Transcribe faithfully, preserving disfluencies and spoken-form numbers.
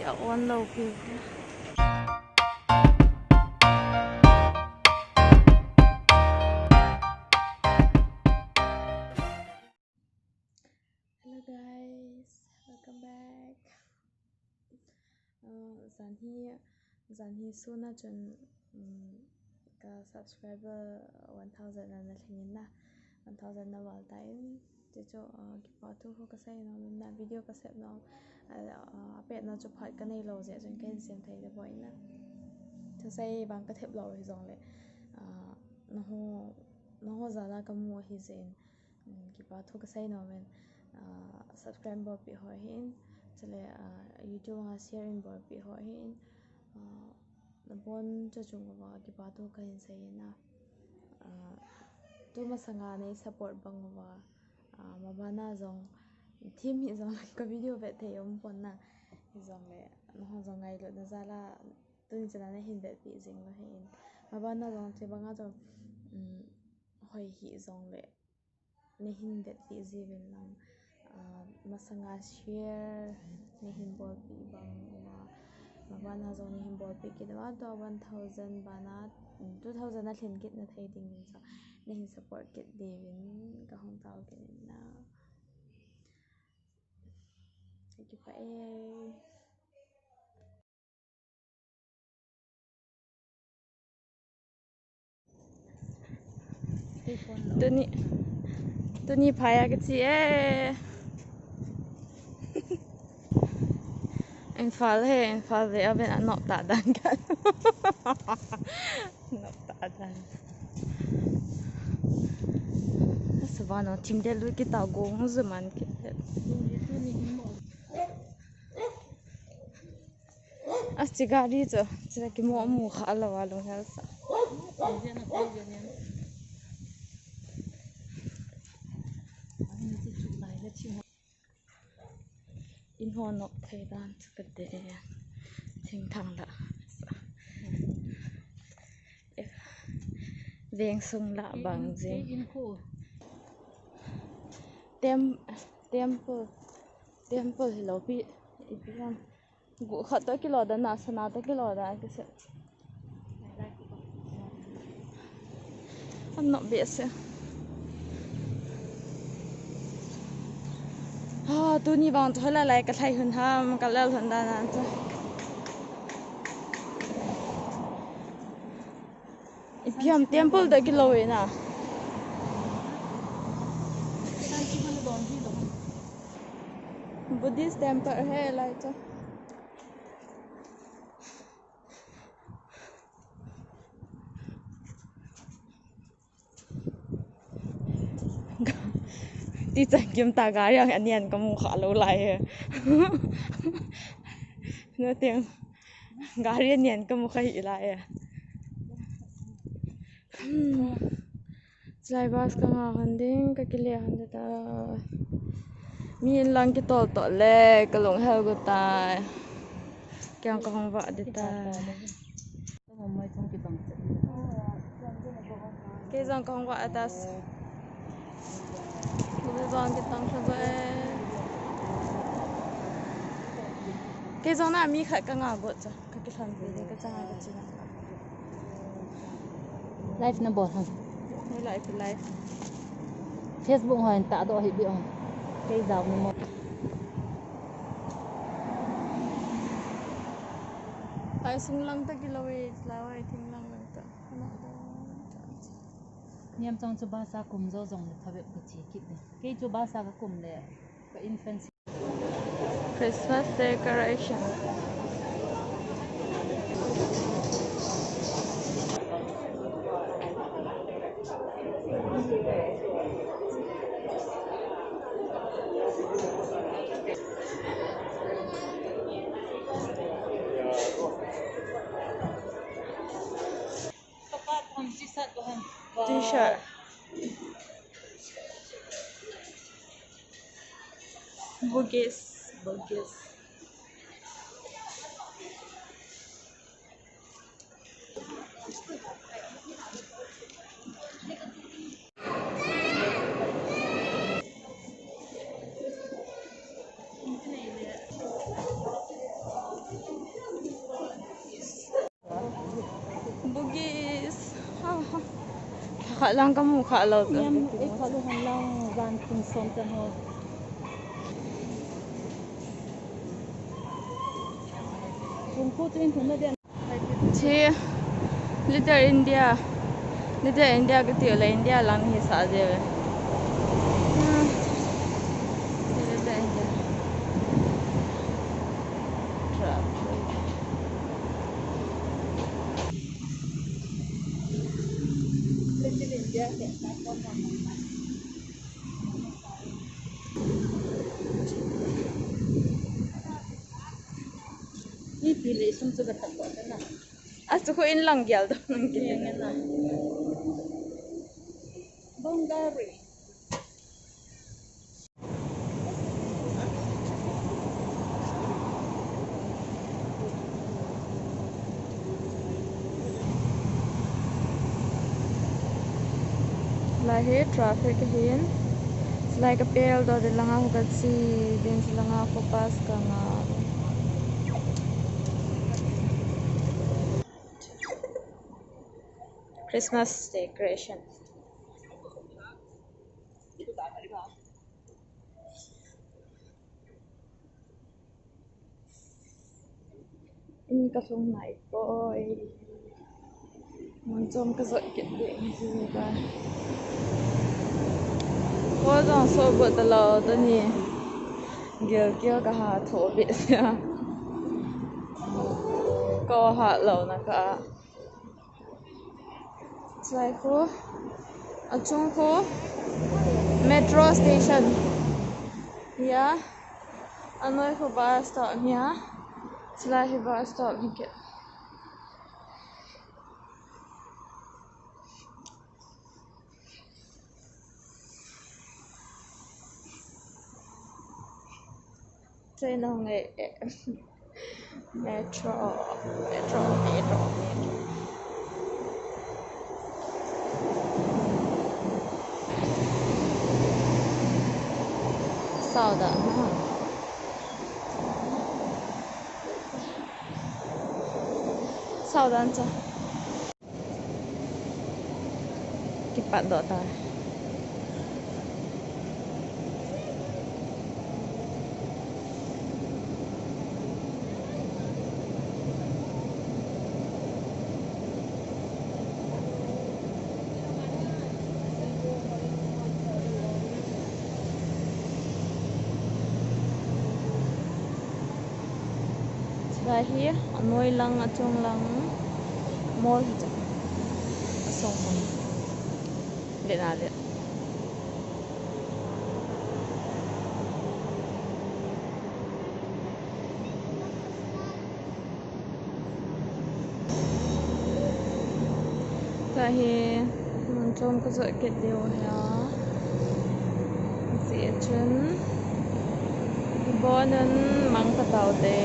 Ka on lou pi. Hello guys, welcome back. Uh, jan hi, jan hi suna chun, um, ka subscriber one thousand ana lhing in na, one thousand na val tan. Chuchu, uh, kipa thu ho kasei nom in na, video kasep nom, uh, uh, apet na chu phat kanei lou jeh chun kahin sem thei le boi na. Thusei bang kathep lou hijongle, uh, naho, naho jal a kamu ahi jeh in, um, kipa thu kasei nom in, uh, subscribe bolpi ho hin, chule, uh, YouTube a share in bolpi ho hin, uh, nabon chu chung uva kipa thu kahin sei in na. Ah, tu masanga nei support bang uva, ah, mabana jong, thim hijongle ka video vet thei um pon na, hijongle, nahon jong ngailutna jal a, tuni chan a nahin vetpi jing u ahin. Mabana jong chu banga jong, um, hoi hijongle, nahin vetpi jiuvin lang, ah, masanga share nahin bolpi bang uva, mabana jong nahin bolpi kit uva, tua one thousand bana, two thousand alhin kit na thei dingin chu nahin support kit diuvin kahung tao kit in na. Ka kipah e. Tuni, tuni phai a kache e. Imphal he, Imphal ve a ven a nop ta dan ka. Nop ta dan. Savana thim del lui kita gong zaman kita. Achi gari chu, chila kimu mu kha lou a lunghel sa. In ho nop thei dan chu kade. Thingthang la. Veng sung la bang jing. Tem-, temple, temple hilou pi, ipi ham. Gu khat toh kilou dan a, sana toh kilou dan a kise. An nop behseh. Ha, tuni vang chu hoilai lai kalhai lhon ham, kalel lhon dan a chu. Ipi ham temple toh kilou e na. Buddhist temple he lai chu. Ti chan kim ta gari ang anian kamu kha lou lai e. No teng gari anian kamu kha hi lai e. Hmm. Chulai bus ka ngah hon ding, ka kile hon ding ta. Mi in lang kitol toh le, ka lunghel got tai. Kei jong ka hung vah ding tai. Kei jong ka hung vah a tas. Kei jong kitang tha jo e. Kei jong na mi khat ka ngah got cha. Ka kilhon ve le ka chang a ka chi na. Live na bol ham? Hei live, live. Facebook hon ta doh hi bi ong. Kei jao ni mo. Lai sung lang ta kilou e, lai thing lang lang ta. Niam chong chu bus a kum jo jong le phabep ka chi kit de. Kei chu bus a ka kum le ka infant Christmas decoration. T-shirt. Bugis, Bugis. Kha lang kamu kha lou. Niam, eh, kha lou han lang van kum som ta ho. Kum ko tin thum na den. Chi Little India. Little India kati le India lang hi sa je ve. Hmm. Little India. Traffic. Little India. Ni pi le sum chu ka thak ko ta na. A chu ko in lang gel do nang ki. Ni na. Bongari. Lai hi traffic hin. Lai ka pel do de langa ka chi din chi langa ko pass ka nga. Christmas decoration. In ka lhung nai poi. Mun chom ka jot kit ding hi ba. Ko jong so bo ta lo ta ni. Gel gel ka ha tho be sia. Ko ha lo na ka. Chulai khu, achung khu, metro station. Ya, anoi khu bus stop ya. Chulai hi bus stop hi ke. Train hong e, e. Metro, metro, metro, metro. Sao dan na. Sao dan cha. Kipat doh ta. Chulai hi anoi lang, achung lang, mall hi chu. Asong song. Let na let. Tahi, mun chom ka jot kit diu hi a. Hijeh chun, ibon un mang ka tao te.